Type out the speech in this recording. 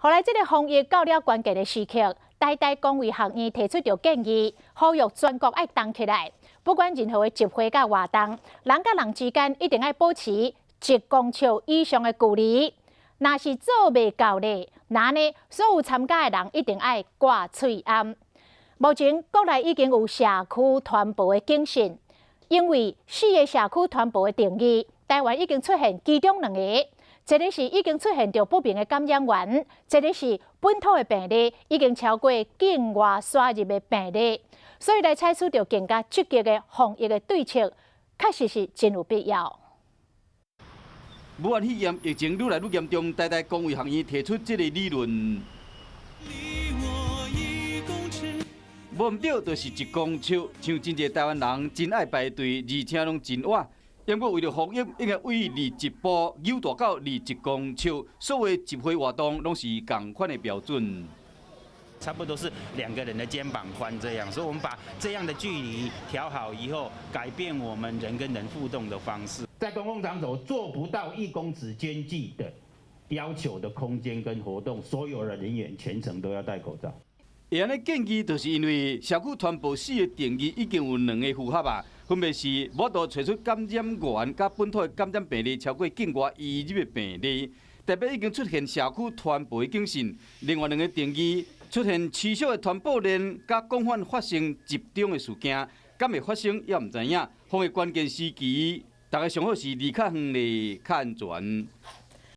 予來這个防疫到了關鍵的時刻，台大公衛學院提出著建議，呼籲全國愛動起來，不管任何的集會佮活動，人佮人之間一定愛保持1公尺以上的距離。若是做袂到咧，那呢所有參加的人一定愛掛喙罨。目前國內已經有社區傳播的警訊，因為四个社區傳播的定義，台灣已經出現其中兩個，一个是已經出現著不明的感染源，一个是本土的病例已經超過境外輸入的病例，所以來採取著更加積極的防疫的對策，確實是真有必要。武漢肺炎疫情愈來愈嚴重，台大公衛學院提出這个理論。無毋對，就是1公尺。像真濟台灣人真愛排隊，而且攏真倚。不過為著防疫，應該對21步扭大到21公尺。所有集會活動攏是仝款的標準。差不多是兩個人的肩膀寬這樣，所以我們把這樣的距離調好以後，改變我們人跟人互動的方式。在公共場所做不到1公尺間距的要求的空間跟活動，所有的人員全程都要戴口罩。會按呢建議，就是因為社區傳播四个定義已經有兩个符合啊，分別是無法度揣出感染源佮本土的感染病例超過境外移入的病例，代表已經出現社區傳播的警訊。另外兩个定義出現持續的傳播鏈佮廣泛發生集中的事件，敢會發生猶毋知影。防疫關鍵時期，逐家上好是離較遠咧較安全。